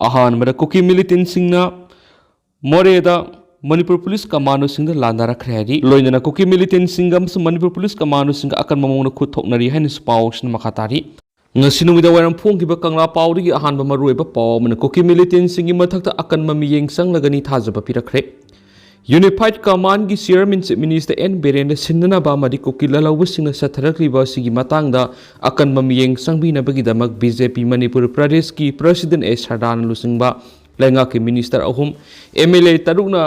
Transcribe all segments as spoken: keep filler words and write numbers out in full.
ꯑꯍꯥꯟꯕꯗ ꯀꯨꯀꯤ ꯃꯤꯂꯤꯇꯦꯟꯁꯤꯡꯅ ꯃꯣꯔꯦꯗ ꯃꯅꯤꯄꯨꯔ ꯄꯨꯂꯤꯁ ꯀꯃꯥꯟꯗꯣꯁꯤꯡꯗ ꯂꯥꯟꯗꯥꯔꯛꯈ꯭ꯔꯦ ꯍꯥꯏꯔꯤ꯫ ꯂꯣꯏꯅꯅ ꯀꯨꯀꯤ ꯃꯤꯂꯤꯇꯦꯟꯁꯤꯡꯒ ꯑꯃꯁꯨꯡ ꯃꯅꯤꯄꯨꯔ ꯄꯨꯂꯤꯁ ꯀꯃꯥꯟꯗꯣꯁꯤꯡꯒ ꯑꯀꯟꯕ ꯃꯑꯣꯡꯗ ꯈꯨꯠ ꯊꯣꯛꯅꯔꯤ ꯍꯥꯏꯅꯁꯨ ꯄꯥꯎꯁꯤꯅ ꯃꯈꯥ ꯇꯥꯔꯤ꯫ ꯉꯁꯤ ꯅꯨꯃꯤꯗꯥꯡ ꯋꯥꯏꯔꯝ ꯐꯣꯡꯈꯤꯕ ꯀꯪꯂꯥ ꯄꯥꯎꯗꯒꯤ ꯑꯍꯥꯟꯕ ꯃꯔꯨꯑꯣꯏꯕ ꯄꯥꯎ ꯑꯃꯅ ꯀꯨꯀꯤ ꯃꯤꯂꯤꯇꯦꯟꯁꯤꯡꯒꯤ ꯃꯊꯛꯇ ꯑꯀꯟꯕ ꯃꯤꯠꯌꯦꯡ ꯆꯪꯂꯒꯅꯤ ꯊꯥꯖꯕ ꯄꯤꯔꯛꯈ꯭ꯔꯦ꯫ ꯌꯨꯅꯤꯐꯥꯏꯠ ꯀꯃꯥꯟꯒꯤ ꯆꯤꯌꯔꯃꯦꯟ ꯆꯤꯐ ꯃꯤꯅꯤꯁꯇꯔ ꯑꯦꯟ ꯕꯤꯔꯦꯟꯗ ꯁꯤꯟꯅꯅꯕ ꯑꯃꯗꯤ ꯀꯨꯀꯤ ꯂꯥꯜꯍꯧꯕꯁꯤꯡꯅ ꯆꯠꯊꯔꯛꯂꯤꯕ ꯑꯁꯤꯒꯤ ꯃꯇꯥꯡꯗ ꯑꯀꯟꯕ ꯃꯤꯠꯌꯦꯡ ꯆꯪꯕꯤꯅꯕꯒꯤꯗꯃꯛ ꯕꯤ ꯖꯦ ꯄꯤ ꯃꯅꯤꯄꯨꯔ ꯄ꯭ꯔꯗꯦꯁꯀꯤ ꯄ꯭ꯔꯁꯤꯗꯦꯟ ꯑꯦ ꯁꯔꯗꯥꯅ ꯂꯨꯆꯤꯡꯕ ꯂꯩꯉꯥꯛꯀꯤ ꯃꯤꯅꯤꯁꯇꯔ ꯑꯍꯨꯝ, ꯑꯦꯝ ꯑꯦꯜ ꯑꯦ ꯇꯔꯨꯛꯅ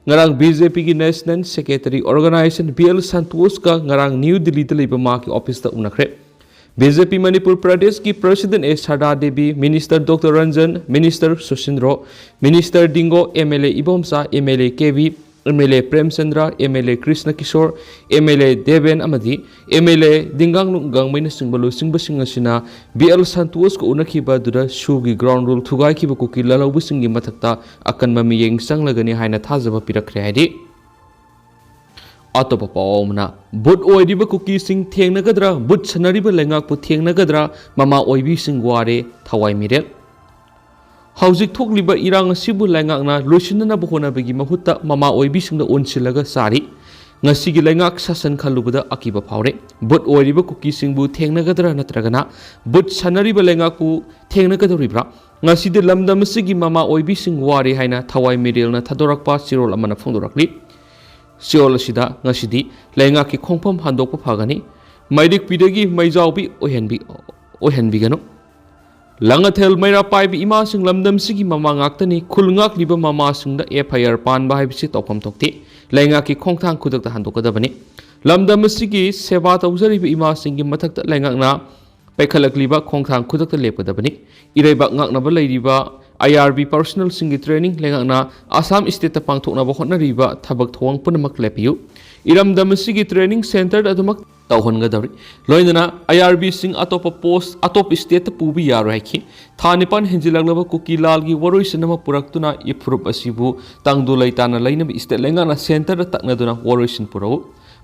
ꯉꯔꯥꯡ B J P national secretary organisation B L ꯁꯟꯇꯣꯁꯀ ꯉꯔꯥꯡ ꯅ꯭ꯌꯨ ꯗꯤꯜꯂꯤꯗ ꯂꯩꯕ ꯃꯍꯥꯛꯀꯤ ꯑꯣꯐꯤꯁꯇ ꯎꯅꯈ꯭ꯔꯦ꯫ ꯕꯤ ꯖꯦ ꯄꯤ ꯃꯅꯤꯄꯨꯔ ꯄ꯭ꯔꯗꯦꯁꯀꯤ president A Sarda Devi, minister doctor Ranjan, minister Susindro, minister Dingo, M L A Ibomcha, M L A K V, M L A Premchandra, M L A Krishna Kishore, M L A Deben ꯑꯃꯗꯤ M L ꯑꯦ ꯗꯤꯡꯒꯥꯡꯂꯨꯡ ꯒꯥꯡꯃꯩꯅꯁꯤꯡꯕ ꯂꯨꯆꯤꯡꯕꯁꯤꯡ ꯑꯁꯤꯅ ꯕꯤ ꯑꯦꯜ ꯁꯟꯇꯣꯁꯀ ꯎꯅꯈꯤꯕ ꯑꯗꯨꯗ ꯁꯨꯒꯤ ground rule ꯊꯨꯒꯥꯏꯈꯤꯕ ꯀꯨꯀꯤ ꯂꯥꯜꯍꯧꯕꯁꯤꯡꯒꯤ ꯃꯊꯛꯇ ꯑꯀꯟꯕ ꯃꯤꯠꯌꯦꯡ ꯆꯪꯂꯒꯅꯤ ꯍꯥꯏꯅ ꯊꯥꯖꯕ ꯄꯤꯔꯛꯈ꯭ꯔꯦ ꯍꯥꯏꯔꯤ꯫ ꯑꯇꯣꯞꯄ ꯄꯥꯎ ꯑꯃꯅ, ꯚꯨꯠ ꯑꯣꯏꯔꯤꯕ ꯀꯨꯀꯤꯁꯤꯡ ꯊꯦꯡꯅꯒꯗ꯭ꯔꯥ, ꯚꯨꯠ ꯁꯥꯟꯅꯔꯤꯕ ꯂꯩꯉꯥꯛꯄꯨ ꯊꯦꯡꯅꯒꯗ꯭ꯔꯥ, ꯃꯃꯥ ꯑꯣꯏꯕꯤꯁꯤꯡ ꯋꯥꯔꯦ, ꯊꯋꯥꯏ ꯃꯤꯔꯦꯜ꯫ ꯍꯧꯖꯤꯛ ꯊꯣꯛꯂꯤꯕ ꯏꯔꯥꯡ ꯑꯁꯤꯕꯨ ꯂꯩꯉꯥꯛꯅ ꯂꯣꯏꯁꯤꯟꯅꯅꯕ ꯍꯣꯠꯅꯕꯒꯤ ꯃꯍꯨꯠꯇ ꯃꯃꯥ ꯑꯣꯏꯕꯤꯁꯤꯡꯗ ꯑꯣꯟꯁꯤꯜꯂꯒ ꯆꯥꯔꯤ꯫ ꯉꯁꯤꯒꯤ ꯂꯩꯉꯥꯛ ꯁꯥꯁꯟ ꯈꯜꯂꯨꯕꯗ ꯑꯀꯤꯕ ꯐꯥꯎꯔꯦ꯫ ꯚꯨꯠ ꯑꯣꯏꯔꯤꯕ ꯀꯨꯀꯤꯁꯤꯡꯕꯨ ꯊꯦꯡꯅꯒꯗ꯭ꯔꯥ ꯅꯠꯇ꯭ꯔꯒꯅ ꯚꯨꯠ ꯁꯥꯟꯅꯔꯤꯕ ꯂꯩꯉꯥꯛꯄꯨ ꯊꯦꯡꯅꯒꯗꯧꯔꯤꯕ꯭ꯔꯥ? ꯉꯁꯤꯗꯤ ꯂꯝꯗꯝ ꯑꯁꯤꯒꯤ ꯃꯃꯥ ꯑꯣꯏꯕꯤꯁꯤꯡ ꯋꯥꯔꯦ ꯍꯥꯏꯅ ꯊꯋꯥꯏ ꯃꯤꯔꯦꯜꯅ ꯊꯥꯗꯣꯔꯛꯄ ꯆꯦꯔꯣꯜ ꯑꯃꯅ ꯐꯣꯡꯗꯣꯔꯛꯂꯤ꯫ ꯆꯦꯔꯣꯜ ꯑꯁꯤꯗ ꯉꯁꯤꯗꯤ ꯂꯩꯉꯥꯛꯀꯤ ꯈꯣꯡꯐꯝ ꯍꯟꯗꯣꯛꯄ ꯐꯒꯅꯤ꯫ ꯃꯩꯔꯤꯛꯄꯤꯗꯒꯤ ꯃꯩꯖꯥꯎꯕꯤ ꯑꯣꯏꯍꯟꯕꯤ-, ꯑꯣꯏꯍꯟꯕꯤꯒꯅꯨ꯫ ꯂꯥꯡꯉꯊꯦꯜ ꯃꯩꯔꯥ ꯄꯥꯏꯕꯤ ꯏꯃꯥꯁꯤꯡ ꯂꯝꯗꯝꯁꯤꯒꯤ ꯃꯃꯥ ꯉꯥꯛꯇꯅꯤ꯫ ꯈꯨꯜ ꯉꯥꯛꯂꯤꯕ ꯃꯃꯥꯁꯤꯡꯗ ꯑꯦꯐ ꯑꯥꯏ ꯑꯥꯔ ꯄꯥꯟꯕ ꯍꯥꯏꯕꯁꯤ ꯇꯧꯐꯝ ꯊꯣꯛꯇꯦ꯫ ꯂꯩꯉꯥꯛꯀꯤ ꯈꯣꯡꯊꯥꯡ ꯈꯨꯗꯛꯇ ꯍꯟꯗꯣꯛꯀꯗꯕꯅꯤ꯫ ꯂꯝꯗꯝ ꯑꯁꯤꯒꯤ ꯁꯦꯕꯥ ꯇꯧꯖꯔꯤꯕ ꯏꯃꯥꯁꯤꯡꯒꯤ ꯃꯊꯛꯇ ꯂꯩꯉꯥꯛꯅ ꯄꯥꯏꯈꯠꯂꯛꯂꯤꯕ ꯈꯣꯡꯊꯥꯡ ꯈꯨꯗꯛꯇ ꯂꯦꯞꯀꯗꯕꯅꯤ꯫ ꯏꯔꯩꯕꯥꯛ ꯉꯥꯛꯅꯕ ꯂꯩꯔꯤꯕ ꯑꯥꯏ ꯑꯥꯔ ꯕꯤ ꯄꯥꯔꯁꯣꯅꯦꯜꯁꯤꯡꯒꯤ ꯇ꯭ꯔꯦꯅꯤꯡ ꯂꯩꯉꯥꯛꯅ ꯑꯁꯥꯝ ꯁ꯭ꯇꯦꯠꯇ ꯄꯥꯡꯊꯣꯛꯅꯕ ꯍꯣꯠꯅꯔꯤꯕ ꯊꯕꯛ ꯊꯧꯑꯣꯡ ꯄꯨꯝꯅꯃꯛ ꯂꯦꯞꯄꯤꯌꯨ꯫ ꯏꯔꯝꯗꯝ ꯑꯁꯤꯒꯤ ꯇ꯭ꯔꯦꯅꯤꯡ ꯁꯦꯟꯇꯔꯗ ꯑꯗꯨꯃꯛ ꯇꯧꯍꯟꯒꯗꯧꯔꯤ꯫ ꯂꯣꯏꯅꯅ ꯑꯥꯏ ꯑꯥꯔ ꯕꯤꯁꯤꯡ ꯑꯇꯣꯞꯄ ꯄꯣꯁ, ꯑꯇꯣꯞꯄ ꯁ꯭ꯇꯦꯠꯇ ꯄꯨꯕ ꯌꯥꯔꯣꯏ ꯍꯥꯏꯈꯤ꯫ ꯊꯥ ꯅꯤꯄꯥꯟ ꯍꯦꯟꯖꯤꯜꯂꯛꯂꯕ ꯀꯨꯀꯤ ꯂꯥꯜꯒꯤ ꯋꯥꯔꯣꯏꯁꯤꯟ ꯑꯃ ꯄꯨꯔꯛꯇꯨꯅ ꯏꯐꯨꯔꯨꯞ ꯑꯁꯤꯕꯨ ꯇꯪꯗꯨ ꯂꯩꯇꯥꯅ ꯂꯩꯅꯕ ꯁ꯭ꯇꯦꯠ ꯂꯩꯉꯥꯛꯅ ꯁꯦꯟꯇꯔꯗ ꯇꯛꯅꯗꯨꯅ ꯋꯥꯔꯣꯏꯁꯤꯟ ꯄꯨꯔꯛꯎ꯫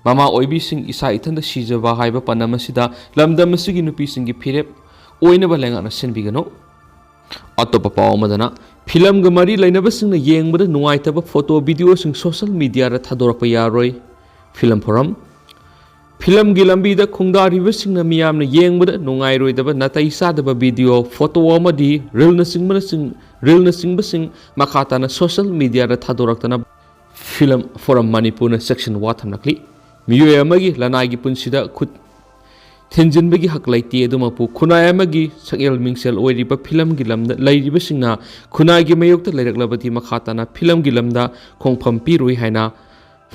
ꯃꯃꯥ ꯑꯣꯏꯕꯤꯁꯤꯡ ꯏꯁꯥ ꯏꯊꯟꯗ ꯁꯤꯖꯕ ꯍꯥꯏꯕ ꯄꯥꯟꯗꯝ ꯑꯁꯤꯗ ꯂꯝꯗꯝ ꯑꯁꯤꯒꯤ ꯅꯨꯄꯤꯁꯤꯡꯒꯤ ꯐꯤꯔꯦꯞ ꯑꯣꯏꯅꯕ ꯂꯩꯉꯥꯛꯅ ꯁꯤꯟꯕꯤꯒꯅꯨ꯫ ꯑꯇꯣꯞꯄ ꯄꯥꯎ ꯑꯃꯗꯅ, ꯐꯤꯂꯝꯒ ꯃꯔꯤ ꯂꯩꯅꯕꯁꯤꯡꯅ ꯌꯦꯡꯕꯗ ꯅꯨꯡꯉꯥꯏꯇꯕ ꯐꯣꯇꯣ ꯚꯤꯗꯤꯑꯣꯁꯤꯡ ꯁꯣꯁꯦꯜ ꯃꯤꯗꯤꯌꯥꯗ ꯊꯥꯗꯣꯔꯛꯄ ꯌꯥꯔꯣꯏ꯫ Film form. ꯐꯤꯂꯝꯒꯤ ꯂꯝꯕꯤꯗ ꯈꯣꯡꯗꯥꯔꯤꯕꯁꯤꯡꯅ ꯃꯤꯌꯥꯝꯅ ꯌꯦꯡꯕꯗ ꯅꯨꯡꯉꯥꯏꯔꯣꯏꯗꯕ ꯅꯥꯇꯩ ꯆꯥꯗꯕ ꯚꯤꯗꯤꯑꯣ, ꯐꯣꯇꯣ ꯑꯃꯗꯤ ꯔꯤꯜꯅꯆꯤꯡꯕꯅꯆꯤꯡ-, ꯔꯤꯜꯅꯆꯤꯡꯕꯁꯤꯡ ꯃꯈꯥ ꯇꯥꯅ ꯁꯣꯁꯦꯜ ꯃꯤꯗꯤꯌꯥꯗ ꯊꯥꯗꯣꯔꯛꯇꯅꯕ ꯐꯤꯂꯝ ꯐꯣꯔꯝ ꯃꯅꯤꯄꯨꯔꯅ ꯆꯦꯛꯁꯤꯟ ꯋꯥ ꯊꯝꯂꯛꯂꯤ꯫ ꯃꯤꯑꯣꯏ ꯑꯃꯒꯤ ꯂꯅꯥꯏꯒꯤ ꯄꯨꯟꯁꯤꯗ ꯈꯨꯠ ꯊꯤꯟꯖꯤꯟꯕꯒꯤ ꯍꯛ ꯂꯩꯇꯦ꯫ ꯑꯗꯨꯃꯛꯄꯨ ꯈꯨꯟꯅꯥꯏ ꯑꯃꯒꯤ ꯁꯛꯍꯦꯜ ꯃꯤꯡꯁꯦꯜ ꯑꯣꯏꯔꯤꯕ ꯐꯤꯂꯝꯒꯤ ꯂꯝꯗ ꯂꯩꯔꯤꯕꯁꯤꯡꯅ ꯈꯨꯟꯅꯥꯏꯒꯤ ꯃꯥꯌꯣꯛꯇ ꯂꯩꯔꯛꯂꯕꯗꯤ ꯃꯈꯥ ꯇꯥꯅ ꯐꯤꯂꯝꯒꯤ ꯂꯝꯗ ꯈꯣꯡꯐꯝ ꯄꯤꯔꯣꯏ ꯍꯥꯏꯅ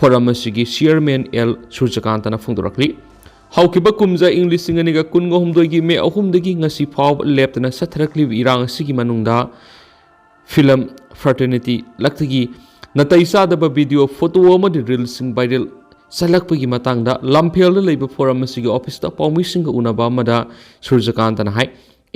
ꯐꯣꯔꯝ ꯑꯁꯤꯒꯤ ꯆꯤꯌꯔꯃꯦꯟ ꯑꯦꯜ ꯁꯨꯔꯖꯀꯥꯟꯇꯅ ꯐꯣꯡꯗꯣꯔꯛꯂꯤ꯫ ꯍꯧꯈꯤꯕ ꯀꯨꯝꯖꯥ ꯏꯪ ꯂꯤꯁꯤꯡ ꯑꯅꯤꯒ ꯀꯨꯟꯒ ꯍꯨꯝꯗꯣꯏꯒꯤ ꯃꯦ ꯑꯍꯨꯝꯗꯒꯤ ꯉꯁꯤ ꯐꯥꯎꯕ ꯂꯦꯞꯇꯅ ꯆꯠꯊꯔꯛꯂꯤꯕ ꯏꯔꯥꯡ ꯑꯁꯤꯒꯤ ꯃꯅꯨꯡꯗ ꯐꯤꯂꯝ ꯐ꯭ꯔꯇꯔꯅꯤꯇꯤ ꯂꯛꯇꯒꯤ ꯅꯥꯇꯩ ꯆꯥꯗꯕ ꯚꯤꯗꯤꯑꯣ, ꯐꯣꯇꯣ ꯑꯃꯗꯤ ꯔꯤꯜꯁꯤꯡ ꯚꯥꯏꯔꯦꯜ ꯆꯠꯂꯛꯄꯒꯤ ꯃꯇꯥꯡꯗ ꯂꯝꯐꯦꯜꯗ ꯂꯩꯕ ꯐꯣꯔꯝ ꯑꯁꯤꯒꯤ ꯑꯣꯐꯤꯁꯇ ꯄꯥꯎꯃꯤꯁꯤꯡꯒ ꯎꯅꯕ ꯑꯃꯗ ꯁꯨꯔꯖꯀꯥꯟꯇꯅ ꯍꯥꯏ,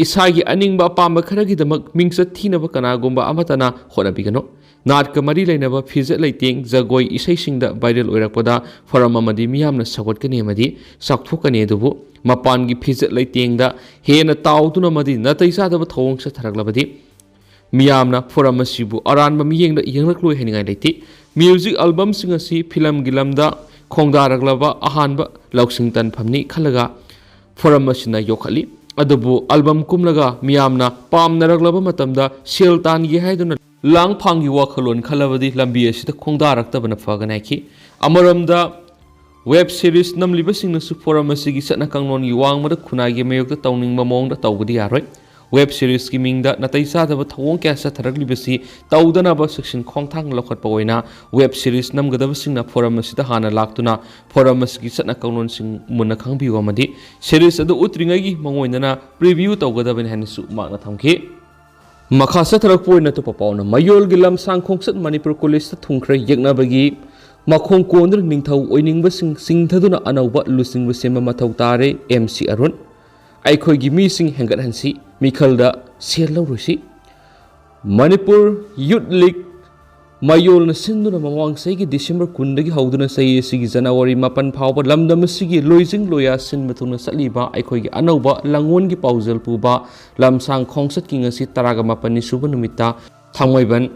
ꯏꯁꯥꯒꯤ ꯑꯅꯤꯡꯕ ꯑꯄꯥꯝꯕ ꯈꯔꯒꯤꯗꯃꯛ ꯃꯤꯡꯆꯠ ꯊꯤꯅꯕ ꯀꯅꯥꯒꯨꯝꯕ ꯑꯃꯠꯇꯅ ꯍꯣꯠꯅꯕꯤꯒꯅꯨ꯫ ꯅꯥꯠꯀ ꯃꯔꯤ ꯂꯩꯅꯕ ꯐꯤꯖꯦꯠ ꯂꯩꯇꯦꯡ, ꯖꯒꯣꯏ, ꯏꯁꯩꯁꯤꯡꯗ ꯚꯥꯏꯔꯦꯜ ꯑꯣꯏꯔꯛꯄꯗ ꯐꯣꯔꯝ ꯑꯃꯗꯤ ꯃꯤꯌꯥꯝꯅ ꯁꯧꯒꯠꯀꯅꯤ ꯑꯃꯗꯤ ꯆꯥꯎꯊꯣꯛꯀꯅꯤ꯫ ꯑꯗꯨꯕꯨ ꯃꯄꯥꯟꯒꯤ ꯐꯤꯖꯦꯠ ꯂꯩꯇꯦꯡꯗ ꯍꯦꯟꯅ ꯇꯥꯎꯗꯨꯅ ꯑꯃꯗꯤ ꯅꯥꯇꯩ ꯆꯥꯗꯕ ꯊꯧꯑꯣꯡ ꯆꯠꯊꯔꯛꯂꯕꯗꯤ ꯃꯤꯌꯥꯝꯅ ꯐꯣꯔꯝ ꯑꯁꯤꯕꯨ ꯑꯔꯥꯟꯕ ꯃꯤꯠꯌꯦꯡꯗ ꯌꯦꯡꯂꯛꯂꯣꯏ ꯍꯥꯏꯅꯤꯡꯉꯥꯏ ꯂꯩꯇꯦ꯫ ꯃ꯭ꯌꯨꯖꯤꯛ ꯑꯦꯜꯕꯝꯁꯤꯡ ꯑꯁꯤ ꯐꯤꯂꯝꯒꯤ ꯂꯝꯗ ꯈꯣꯡꯗꯥꯔꯛꯂꯕ ꯑꯍꯥꯟꯕ ꯂꯧꯁꯤꯡ ꯇꯥꯟꯐꯝꯅꯤ ꯈꯜꯂꯒ ꯐꯣꯔꯝ ꯑꯁꯤꯅ ꯌꯣꯛꯈꯠꯂꯤ꯫ ꯑꯗꯨꯕꯨ ꯑꯦꯜꯕꯝ ꯀꯨꯝꯂꯒ ꯃꯤꯌꯥꯝꯅ ꯄꯥꯝꯅꯔꯛꯂꯕ ꯃꯇꯝꯗ ꯁꯦꯜ ꯇꯥꯟꯒꯦ ꯍꯥꯏꯗꯨꯅ ꯂꯥꯡꯐꯥꯡꯒꯤ ꯋꯥꯈꯜꯂꯣꯟ ꯈꯜꯂꯕꯗꯤ ꯂꯝꯕꯤ ꯑꯁꯤꯗ ꯈꯣꯡꯗꯥꯔꯛꯇꯕꯅ ꯐꯒꯅꯤ ꯍꯥꯏꯈꯤ꯫ ꯑꯃꯔꯣꯝꯗ ꯋꯦꯕ ꯁꯤꯔꯤꯁ ꯅꯝꯂꯤꯕꯁꯤꯡꯅꯁꯨ ꯐꯣꯔꯝ ꯑꯁꯤꯒꯤ ꯆꯠꯅ ꯀꯥꯡꯂꯣꯟꯒꯤ ꯋꯥꯡꯃꯗ ꯈꯨꯟꯅꯥꯏꯒꯤ ꯃꯥꯌꯣꯛꯇ ꯇꯧꯅꯤꯡꯕ ꯃꯑꯣꯡꯗ ꯇꯧꯕꯗꯤ ꯌꯥꯔꯣꯏ꯫ ꯋꯦꯕ ꯁꯤꯔꯤꯁꯀꯤ ꯃꯤꯡꯗ ꯅꯥꯇꯩ ꯆꯥꯗꯕ ꯊꯧꯑꯣꯡ ꯀꯌꯥ ꯆꯠꯊꯔꯛꯂꯤꯕꯁꯤ ꯇꯧꯗꯅꯕ ꯆꯦꯛꯁꯤꯟ ꯈꯣꯡꯊꯥꯡ ꯂꯧꯈꯠꯄ ꯑꯣꯏꯅ ꯋꯦꯕ ꯁꯤꯔꯤꯁ ꯅꯝꯒꯗꯕꯁꯤꯡꯅ ꯐꯣꯔꯝ ꯑꯁꯤꯗ ꯍꯥꯟꯅ ꯂꯥꯛꯇꯨꯅ ꯐꯣꯔꯝ ꯑꯁꯤꯒꯤ ꯆꯠꯅ ꯀꯥꯡꯂꯣꯟꯁꯤꯡ ꯃꯨꯟꯅ ꯈꯪꯕꯤꯌꯨ ꯑꯃꯗꯤ ꯁꯤꯔꯤꯁ ꯑꯗꯨ ꯎꯠꯇ꯭ꯔꯤꯉꯩꯒꯤ ꯃꯑꯣꯡ ꯑꯣꯏꯅꯅ ꯄ꯭ꯔꯤꯚ꯭ꯌꯨ ꯇꯧꯒꯗꯕꯅꯤ ꯍꯥꯏꯅꯁꯨ ꯃꯍꯥꯛꯅ ꯊꯝꯈꯤ꯫ ꯃꯈꯥ ꯆꯠꯊꯔꯛꯄ ꯑꯣꯏꯅ ꯑꯇꯣꯞꯄ ꯄꯥꯎꯅ ꯃꯌꯣꯜꯒꯤ ꯂꯝꯁꯥꯡ ꯈꯣꯡꯆꯠ ꯃꯅꯤꯄꯨꯔ ꯀꯣꯂꯦꯖꯇ ꯊꯨꯡꯈ꯭ꯔꯦ꯫ ꯌꯦꯛꯅꯕꯒꯤ ꯃꯈꯣꯡ ꯀꯣꯟꯗꯨꯅ ꯅꯤꯡꯊꯧ ꯑꯣꯏꯅꯤꯡꯕꯁꯤꯡ ꯆꯤꯡꯊꯗꯨꯅ ꯑꯅꯧꯕ ꯂꯨꯆꯤꯡꯕ ꯁꯦꯝꯕ ꯃꯊꯧ ꯇꯥꯔꯦ, ꯑꯦꯝ ꯁꯤ ꯑꯔꯨꯟ꯫ ꯑꯩꯈꯣꯏꯒꯤ ꯃꯤꯁꯤꯡ ꯍꯦꯟꯒꯠꯍꯟꯁꯤ, ꯃꯤꯈꯜꯗ ꯁꯦꯜ ꯂꯧꯔꯣꯏꯁꯤ꯫ ꯃꯅꯤꯄꯨꯔ ꯌꯨꯠ ꯂꯤꯒ ꯃꯌꯣꯜꯅ ꯁꯤꯟꯗꯨꯅ ꯃꯃꯥꯡ ꯆꯍꯤꯒꯤ ꯗꯤꯁꯦꯝꯕꯔ ꯀꯨꯟꯗꯒꯤ ꯍꯧꯗꯨꯅ ꯆꯍꯤ ꯑꯁꯤꯒꯤ ꯖꯅꯋꯥꯔꯤ ꯃꯥꯄꯟ ꯐꯥꯎꯕ ꯂꯝꯗꯝ ꯑꯁꯤꯒꯤ ꯂꯣꯏꯖꯤꯡ ꯂꯣꯌꯥ ꯁꯤꯟꯕ ꯊꯨꯡꯅ ꯆꯠꯂꯤꯕ ꯑꯩꯈꯣꯏꯒꯤ ꯑꯅꯧꯕ ꯂꯥꯡꯑꯣꯟꯒꯤ ꯄꯥꯎꯖꯦꯜ ꯄꯨꯕ ꯂꯝꯁꯥꯡ ꯈꯣꯡꯆꯠꯀꯤ ꯉꯁꯤ ꯇꯔꯥꯒ ꯃꯥꯄꯟꯅꯤ ꯁꯨꯕ ꯅꯨꯃꯤꯠꯇ ꯊꯥꯡꯃꯩꯕꯟ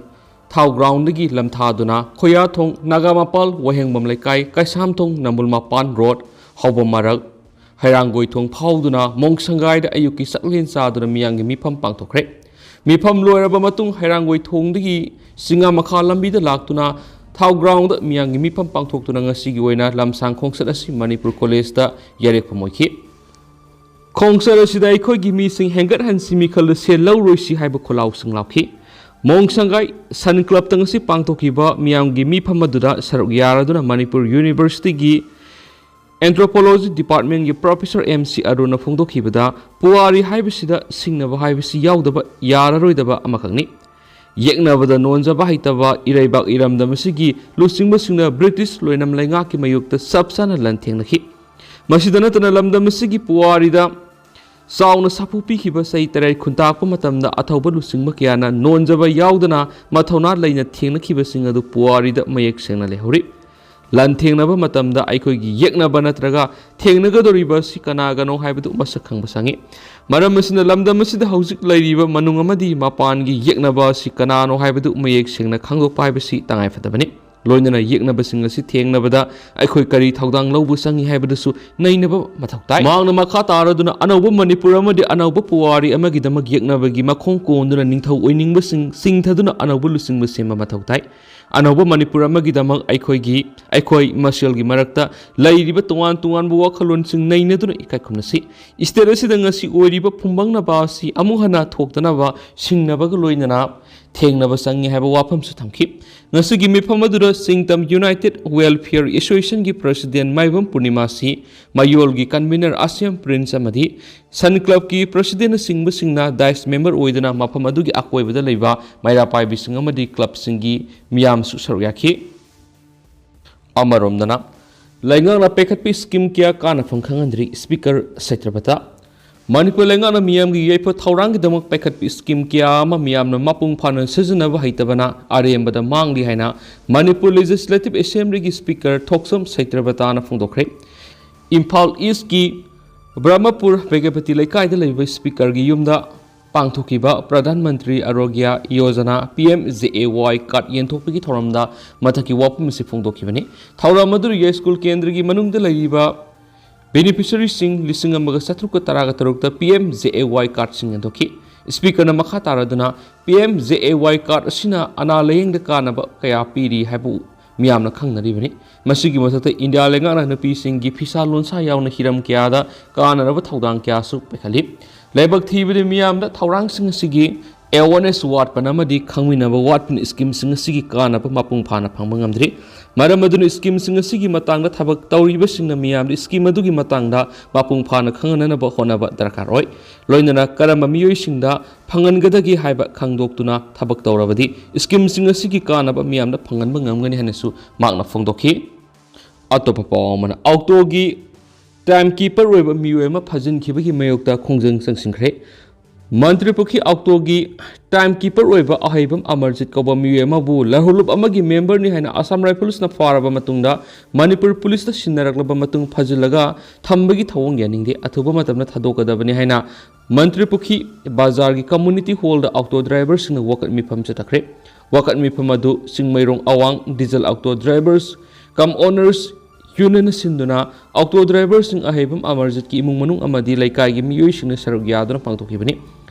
ꯊꯥꯎ ꯒ꯭ꯔꯥꯎꯟꯗꯒꯤ ꯂꯝꯊꯥꯗꯨꯅ ꯈꯣꯌꯥꯊꯣꯡ, ꯅꯥꯒꯥꯃꯄꯥꯜ, ꯋꯥꯍꯦꯡꯕꯝ ꯂꯩꯀꯥꯏ, ꯀꯩꯁꯥꯝꯊꯣꯡ, ꯅꯝꯕꯨꯜ ꯃꯄꯥꯟ ꯔꯣꯗ, ꯍꯧꯕ ꯃꯔꯛ, ꯍꯩꯔꯥꯡꯒꯣꯏ ꯊꯣꯡ ꯐꯥꯎꯗꯨꯅ ꯃꯣꯡꯁꯪꯒꯥꯏꯗ ꯑꯌꯨꯛꯀꯤ ꯆꯥꯛꯂꯦꯟ ꯆꯥꯗꯨꯅ ꯃꯤꯌꯥꯝꯒꯤ ꯃꯤꯐꯝ ꯄꯥꯡꯊꯣꯛꯈ꯭ꯔꯦ꯫ ꯃꯤꯐꯝ ꯂꯣꯏꯔꯕ ꯃꯇꯨꯡ ꯍꯩꯔꯥꯡꯒꯣꯏ ꯊꯣꯡꯗꯒꯤ ꯆꯤꯉꯥꯃꯈꯥ ꯂꯝꯕꯤꯗ ꯂꯥꯛꯇꯨꯅ ꯊꯥꯎ ꯒ꯭ꯔꯥꯎꯟꯗ ꯃꯤꯌꯥꯝꯒꯤ ꯃꯤꯐꯝ ꯄꯥꯡꯊꯣꯛꯇꯨꯅ ꯉꯁꯤꯒꯤ ꯑꯣꯏꯅ ꯂꯝꯁꯥꯡ ꯈꯣꯡꯆꯠ ꯑꯁꯤ ꯃꯅꯤꯄꯨꯔ ꯀꯣꯂꯦꯖꯇ ꯌꯥꯔꯦꯛꯐꯝ ꯑꯣꯏꯈꯤ꯫ ꯈꯣꯡꯆꯠ ꯑꯁꯤꯗ ꯑꯩꯈꯣꯏꯒꯤ ꯃꯤꯁꯤꯡ ꯍꯦꯟꯒꯠꯍꯟꯁꯤ, ꯃꯤꯈꯜꯗ ꯁꯦꯜ ꯂꯧꯔꯣꯏꯁꯤ ꯍꯥꯏꯕ ꯈꯣꯜꯂꯥꯎꯁꯤꯡ ꯂꯥꯎꯈꯤ꯫ ꯃꯣꯡꯁꯪꯒꯥꯏ ꯁꯟ ꯀ꯭ꯂꯕꯇ ꯉꯁꯤ ꯄꯥꯡꯊꯣꯛꯈꯤꯕ ꯃꯤꯌꯥꯝꯒꯤ ꯃꯤꯐꯝ ꯑꯗꯨꯗ ꯁꯔꯨꯛ ꯌꯥꯔꯗꯨꯅ ꯃꯅꯤꯄꯨꯔ ꯌꯨꯅꯤꯚꯔꯁꯤꯇꯤꯒꯤ ꯑꯦꯟꯊ꯭ꯔꯣꯄꯣꯂꯣꯖꯤ ꯗꯤꯄꯥꯔꯠꯃꯦꯟꯒꯤ ꯄ꯭ꯔꯣꯐꯦꯁꯔ ꯑꯦꯝ ꯁꯤ ꯑꯔꯨꯟꯅ ꯐꯣꯡꯗꯣꯛꯈꯤꯕꯗ, ꯄꯨꯋꯥꯔꯤ ꯍꯥꯏꯕꯁꯤꯗ ꯁꯤꯡꯅꯕ ꯍꯥꯏꯕꯁꯤ ꯌꯥꯎꯗꯕ ꯌꯥꯔꯔꯣꯏꯗꯕ ꯑꯃꯈꯛꯅꯤ꯫ ꯌꯦꯛꯅꯕꯗ ꯅꯣꯟꯖꯕ ꯍꯩꯇꯕ ꯏꯔꯩꯕꯥꯛ ꯏꯔꯝꯗꯝ ꯑꯁꯤꯒꯤ ꯂꯨꯆꯤꯡꯕꯁꯤꯡꯅ ꯕ꯭ꯔꯤꯇꯤꯁ ꯂꯣꯏꯅꯝ ꯂꯩꯉꯥꯛꯀꯤ ꯃꯥꯌꯣꯛꯇ ꯆꯞ ꯆꯥꯅ ꯂꯥꯟꯊꯦꯡꯅꯈꯤ꯫ ꯃꯁꯤꯗ ꯅꯠꯇꯅ ꯂꯝꯗꯝ ꯑꯁꯤꯒꯤ ꯄꯨꯋꯥꯔꯤꯗ ꯆꯥꯎꯅ ꯁꯥꯐꯨ ꯄꯤꯈꯤꯕ ꯆꯍꯤ ꯇꯔꯦꯠ ꯈꯨꯟꯇꯥꯛꯄ ꯃꯇꯝꯗ ꯑꯊꯧꯕ ꯂꯨꯆꯤꯡꯕ ꯀꯌꯥꯅ ꯅꯣꯟꯖꯕ ꯌꯥꯎꯗꯅ ꯃꯊꯧꯅꯥ ꯂꯩꯅ ꯊꯦꯡꯅꯈꯤꯕꯁꯤꯡ ꯑꯗꯨ ꯄꯨꯋꯥꯔꯤꯗ ꯃꯌꯦꯛ ꯁꯦꯡꯅ ꯂꯩꯍꯧꯔꯤ꯫ ꯂꯥꯟꯊꯦꯡꯅꯕ ꯃꯇꯝꯗ ꯑꯩꯈꯣꯏꯒꯤ ꯌꯦꯛꯅꯕ ꯅꯠꯇ꯭ꯔꯒ ꯊꯦꯡꯅꯒꯗꯧꯔꯤꯕ ꯑꯁꯤ ꯀꯅꯥꯒꯅꯣ ꯍꯥꯏꯕꯗꯨ ꯃꯁꯛ ꯈꯪꯕ ꯆꯪꯏ꯫ ꯃꯔꯝ ꯑꯁꯤꯅ ꯂꯝꯗꯝ ꯑꯁꯤꯗ ꯍꯧꯖꯤꯛ ꯂꯩꯔꯤꯕ ꯃꯅꯨꯡ ꯑꯃꯗꯤ ꯃꯄꯥꯟꯒꯤ ꯌꯦꯛꯅꯕ ꯑꯁꯤ ꯀꯅꯥꯅꯣ ꯍꯥꯏꯕꯗꯨ ꯃꯌꯦꯛ ꯁꯦꯡꯅ ꯈꯪꯗꯣꯛꯄ ꯍꯥꯏꯕꯁꯤ ꯇꯉꯥꯏꯐꯗꯕꯅꯤ꯫ ꯂꯣꯏꯅꯅ ꯌꯦꯛꯅꯕꯁꯤꯡ ꯑꯁꯤ ꯊꯦꯡꯅꯕꯗ ꯑꯩꯈꯣꯏ ꯀꯔꯤ ꯊꯧꯗꯥꯡ ꯂꯧꯕ ꯆꯪꯏ ꯍꯥꯏꯕꯗꯨꯁꯨ ꯅꯩꯅꯕ ꯃꯊꯧ ꯇꯥꯏ꯫ ꯃꯍꯥꯛꯅ ꯃꯈꯥ ꯇꯥꯔꯗꯨꯅ ꯑꯅꯧꯕ ꯃꯅꯤꯄꯨꯔ ꯑꯃꯗꯤ ꯑꯅꯧꯕ ꯄꯨꯋꯥꯔꯤ ꯑꯃꯒꯤꯗꯃꯛ ꯌꯦꯛꯅꯕꯒꯤ ꯃꯈꯣꯡ ꯀꯣꯟꯗꯨꯅ ꯅꯤꯡꯊꯧ ꯑꯣꯏꯅꯤꯡꯕꯁꯤꯡ ꯆꯤꯡꯊꯗꯨꯅ ꯑꯅꯧꯕ ꯂꯨꯆꯤꯡꯕ ꯁꯦꯝꯕ ꯃꯊꯧ ꯇꯥꯏ꯫ ꯑꯅꯧꯕ ꯃꯅꯤꯄꯨꯔ ꯑꯃꯒꯤꯗꯃꯛ ꯑꯩꯈꯣꯏꯒꯤ, ꯑꯩꯈꯣꯏ ꯃꯁꯦꯜꯒꯤ ꯃꯔꯛꯇ ꯂꯩꯔꯤꯕ ꯇꯣꯉꯥꯟ ꯇꯣꯉꯥꯟꯕ ꯋꯥꯈꯜꯂꯣꯟꯁꯤꯡ ꯅꯩꯅꯗꯨꯅ ꯏꯀꯥꯏ ꯈꯨꯝꯅꯁꯤ꯫ ꯏꯁꯇꯦꯠ ꯑꯁꯤꯗ ꯉꯁꯤ ꯑꯣꯏꯔꯤꯕ ꯐꯨꯝꯕꯪꯅꯕ ꯑꯁꯤ ꯑꯃꯨꯛ ꯍꯟꯅ ꯊꯣꯛꯇꯅꯕ ꯁꯤꯡꯅꯕꯒ ꯂꯣꯏꯅꯅ ꯊꯦꯡꯅꯕ ꯆꯪꯏ ꯍꯥꯏꯕ ꯋꯥꯐꯝꯁꯨ ꯊꯝꯈꯤ꯫ ꯉꯁꯤꯒꯤ ꯃꯤꯐꯝ ꯑꯗꯨꯗ ꯆꯤꯡꯇꯝ ꯌꯨꯅꯥꯏꯇꯦꯠ ꯋꯦꯜꯐꯤꯌꯔ ꯑꯦꯁꯣꯁꯤꯌꯦꯁꯟꯒꯤ ꯄ꯭ꯔꯁꯤꯗꯦꯟ ꯃꯥꯏꯕꯝ ꯄꯨꯔꯅꯤꯃꯥꯁꯤ, ꯃꯌꯣꯜꯒꯤ ꯀꯟꯚꯤꯅꯔ ꯑꯁꯦꯝ ꯄ꯭ꯔꯤꯟꯁ ꯑꯃꯗꯤ ꯁꯟ ꯀ꯭ꯂꯕꯀꯤ ꯄ꯭ꯔꯁꯤꯗꯦꯟꯅꯆꯤꯡꯕꯁꯤꯡꯅ ꯗꯥꯏꯁ ꯃꯦꯝꯕꯔ ꯑꯣꯏꯗꯨꯅ ꯃꯐꯝ ꯑꯗꯨꯒꯤ ꯑꯀꯣꯏꯕꯗ ꯂꯩꯕ ꯃꯩꯔꯥ ꯄꯥꯏꯕꯤꯁꯤꯡ ꯑꯃꯗꯤ ꯀ꯭ꯂꯕꯁꯤꯡꯒꯤ ꯃꯤꯌꯥꯝꯁꯨ ꯁꯔꯨꯛ ꯌꯥꯈꯤ꯫ ꯑꯃꯔꯣꯝꯗꯅ, ꯂꯩꯉꯥꯛꯅ ꯄꯥꯏꯈꯠꯄꯤ ꯁ꯭ꯀꯤꯝ ꯀꯌꯥ ꯀꯥꯟꯅꯐꯝ ꯈꯪꯍꯟꯗ꯭ꯔꯤ, ꯁ꯭ꯄꯤꯀꯔ ꯁꯇ꯭ꯌꯕ꯭ꯔꯇ꯫ ꯃꯅꯤꯄꯨꯔ ꯂꯩꯉꯥꯛꯅ ꯃꯤꯌꯥꯝꯒꯤ ꯌꯥꯏꯐ ꯊꯧꯔꯥꯡꯒꯤꯗꯃꯛ ꯄꯥꯏꯈꯠꯄ ꯁ꯭ꯀꯤꯝ ꯀꯌꯥ ꯑꯃ ꯃꯤꯌꯥꯝꯅ ꯃꯄꯨꯡ ꯐꯥꯅ ꯁꯤꯖꯤꯟꯅꯕ ꯍꯩꯇꯕꯅ ꯑꯔꯦꯝꯕꯗ ꯃꯥꯡꯂꯤ ꯍꯥꯏꯅ ꯃꯅꯤꯄꯨꯔ ꯂꯦꯖꯤꯁꯂꯦꯇꯤꯚ ꯑꯦꯁꯦꯝꯕ꯭ꯂꯤꯒꯤ ꯁ꯭ꯄꯤꯀꯔ ꯊꯣꯛꯆꯣꯝ ꯁꯩꯇ꯭ꯔꯕꯇꯥꯅ ꯐꯣꯡꯗꯣꯛꯈ꯭ꯔꯦ꯫ ꯏꯝꯐꯥꯜ ꯏꯁꯀꯤ ꯕ꯭ꯔꯍꯃꯄꯨꯔ ꯕꯦꯒꯄꯇꯤ ꯂꯩꯀꯥꯏꯗ ꯂꯩꯕ ꯁ꯭ꯄꯤꯀꯔꯒꯤ ꯌꯨꯝꯗ ꯄꯥꯡꯊꯣꯛꯈꯤꯕ Pradhan Mantri Arogya Yojana, P M J A Y, card ꯌꯦꯟꯊꯣꯛꯄꯒꯤ ꯊꯧꯔꯝꯗ ꯃꯊꯛꯀꯤ ꯋꯥꯐꯝ ꯑꯁꯤ ꯐꯣꯡꯗꯣꯛꯈꯤꯕꯅꯤ꯫ ꯊꯧꯔꯝ ꯑꯗꯨꯗ ꯌꯥꯏꯁ꯭ꯀꯨꯜ ꯀꯦꯟꯗ꯭ꯔꯒꯤ ꯃꯅꯨꯡꯗ ꯂꯩꯔꯤꯕ ꯕꯦꯅꯤꯐꯤꯁꯔꯤꯁꯤꯡ ꯂꯤꯁꯤꯡ ꯑꯃꯒ ꯆꯥꯇ꯭ꯔꯨꯛꯀ ꯇꯔꯥꯒ ꯇꯔꯨꯛꯇ ꯄꯤ ꯑꯦꯝ ꯖꯦ ꯑꯦ ꯋꯥꯏ ꯀꯥꯔꯗꯁꯤꯡ ꯌꯦꯟꯊꯣꯛꯈꯤ꯫ ꯁ꯭ꯄꯤꯀꯔꯅ ꯃꯈꯥ ꯇꯥꯔꯗꯨꯅ, ꯄꯤ M J A Y card ꯑꯁꯤꯅ ꯑꯅꯥ ꯂꯥꯌꯦꯡꯗ ꯀꯥꯟꯅꯕ ꯀꯌꯥ ꯄꯤꯔꯤ ꯍꯥꯏꯕ ꯃꯤꯌꯥꯝꯅ ꯈꯪꯅꯔꯤꯕꯅꯤ꯫ ꯃꯁꯤꯒꯤ ꯃꯊꯛꯇ ꯏꯟꯗꯤꯌꯥ ꯂꯩꯉꯥꯛꯅ ꯅꯨꯄꯤꯁꯤꯡꯒꯤ ꯐꯤꯁꯥ ꯂꯣꯟꯁꯥ ꯌꯥꯎꯅ ꯍꯤꯔꯝ ꯀꯌꯥꯗ ꯀꯥꯟꯅꯔꯕ ꯊꯧꯗꯥꯡ ꯀꯌꯥꯁꯨ ꯄꯥꯏꯈꯠꯂꯤ꯫ ꯂꯥꯏꯕꯛ ꯊꯤꯕꯗꯤ ꯃꯤꯌꯥꯝꯗ ꯊꯧꯔꯥꯡꯁꯤꯡ ꯑꯁꯤꯒꯤ awareness ꯋꯥꯠꯄꯅ ꯑꯃꯗꯤ ꯈꯪꯃꯤꯟꯅꯕ ꯋꯥꯠꯄꯅ ꯁ꯭ꯀꯤꯝꯁꯤꯡ ꯑꯁꯤꯒꯤ ꯀꯥꯟꯅꯕ ꯃꯄꯨꯡ ꯐꯥꯅ ꯐꯪꯕ ꯉꯝꯗ꯭ꯔꯤ꯫ ꯃꯔꯝ ꯑꯗꯨꯅ ꯁ꯭ꯀꯤꯝꯁꯤꯡ ꯑꯁꯤꯒꯤ ꯃꯇꯥꯡꯗ ꯊꯕꯛ ꯇꯧꯔꯤꯕꯁꯤꯡꯅ ꯃꯤꯌꯥꯝꯗ ꯁ꯭ꯀꯤꯝ ꯑꯗꯨꯒꯤ ꯃꯇꯥꯡꯗ ꯃꯄꯨꯡ ꯐꯥꯅ ꯈꯪꯍꯟꯅꯅꯕ ꯍꯣꯠꯅꯕ ꯗꯔꯀꯥꯔ ꯑꯣꯏ꯫ ꯂꯣꯏꯅꯅ ꯀꯔꯝꯕ ꯃꯤꯑꯣꯏꯁꯤꯡꯗ ꯐꯪꯍꯟꯒꯗꯒꯦ ꯍꯥꯏꯕ ꯈꯪꯗꯣꯛꯇꯨꯅ ꯊꯕꯛ ꯇꯧꯔꯕꯗꯤ ꯁ꯭ꯀꯤꯝꯁꯤꯡ ꯑꯁꯤꯒꯤ ꯀꯥꯟꯅꯕ ꯃꯤꯌꯥꯝꯗ ꯐꯪꯍꯟꯕ ꯉꯝꯒꯅꯤ ꯍꯥꯏꯅꯁꯨ ꯃꯍꯥꯛꯅ ꯐꯣꯡꯗꯣꯛꯈꯤ꯫ ꯑꯇꯣꯞꯄ ꯄꯥꯎ ꯑꯃꯅ, ꯑꯣꯛꯇꯣꯒꯤ ꯇꯥꯏꯝ ꯀꯤꯄꯔ ꯑꯣꯏꯕ ꯃꯤꯑꯣꯏ ꯑꯃ ꯐꯥꯖꯤꯟꯈꯤꯕꯒꯤ ꯃꯥꯌꯣꯛꯇ ꯈꯣꯡꯖꯪ ꯆꯪꯁꯤꯟꯈ꯭ꯔꯦ꯫ ꯃꯟꯇ꯭ꯔꯤ ꯄꯨꯈ꯭ꯔꯤ ꯑꯣꯛꯇꯣꯒꯤ ꯇꯥꯏꯝ ꯀꯤꯄꯔ ꯑꯣꯏꯕ ꯑꯍꯩꯕꯝ ꯑꯃꯔꯖꯤꯠ ꯀꯧꯕ ꯃꯤꯑꯣꯏ ꯑꯃꯕꯨ ꯂꯍꯧꯂꯨꯞ ꯑꯃꯒꯤ ꯃꯦꯝꯕꯔꯅꯤ ꯍꯥꯏꯅ ꯑꯁꯥꯝ ꯔꯥꯏꯐꯜꯁꯅ ꯐꯥꯔꯕ ꯃꯇꯨꯡꯗ ꯃꯅꯤꯄꯨꯔ ꯄꯨꯂꯤꯁꯇ ꯁꯤꯟꯅꯔꯛꯂꯕ ꯃꯇꯨꯡ ꯐꯥꯖꯤꯜꯂꯒ ꯊꯝꯕꯒꯤ ꯊꯧꯑꯣꯡ ꯌꯥꯅꯤꯡꯗꯦ꯫ ꯑꯊꯨꯕ ꯃꯇꯝꯗ ꯊꯥꯗꯣꯛꯀꯗꯕꯅꯤ ꯍꯥꯏꯅ ꯃꯟꯇ꯭ꯔꯤ ꯄꯨꯈ꯭ꯔꯤ ꯕꯖꯥꯔꯒꯤ ꯀꯝꯃ꯭ꯌꯨꯅꯤꯇꯤ ꯍꯣꯜꯗ ꯑꯣꯛꯇꯣ ꯗ꯭ꯔꯥꯏꯚꯔꯁꯤꯡꯅ ꯋꯥꯀꯠ ꯃꯤꯐꯝ ꯆꯠꯊꯈ꯭ꯔꯦ꯫ ꯋꯥꯀꯠ ꯃꯤꯐꯝ ꯑꯗꯨ ꯆꯤꯡꯃꯩꯔꯣꯡ ꯑꯋꯥꯡ ꯗꯤꯖꯜ ꯑꯣꯛꯇꯣ ꯗ꯭ꯔꯥꯏꯚꯔꯁ ꯀꯝ ꯑꯣꯅꯔꯁ ꯌꯨꯅꯤꯌꯟꯅ ꯁꯤꯟꯗꯨꯅ ꯑꯣꯛꯇꯣ ꯗ꯭ꯔꯥꯏꯚꯔꯁꯤꯡ ꯑꯍꯩꯕꯝ ꯑꯃꯔꯖꯤꯠꯀꯤ ꯏꯃꯨꯡ ꯃꯅꯨꯡ ꯑꯃꯗꯤ ꯂꯩꯀꯥꯏꯒꯤ ꯃꯤꯑꯣꯏꯁꯤꯡꯅ ꯁꯔꯨꯛ ꯌꯥꯗꯨꯅ ꯄꯥꯡꯊꯣꯛꯈꯤꯕꯅꯤ꯫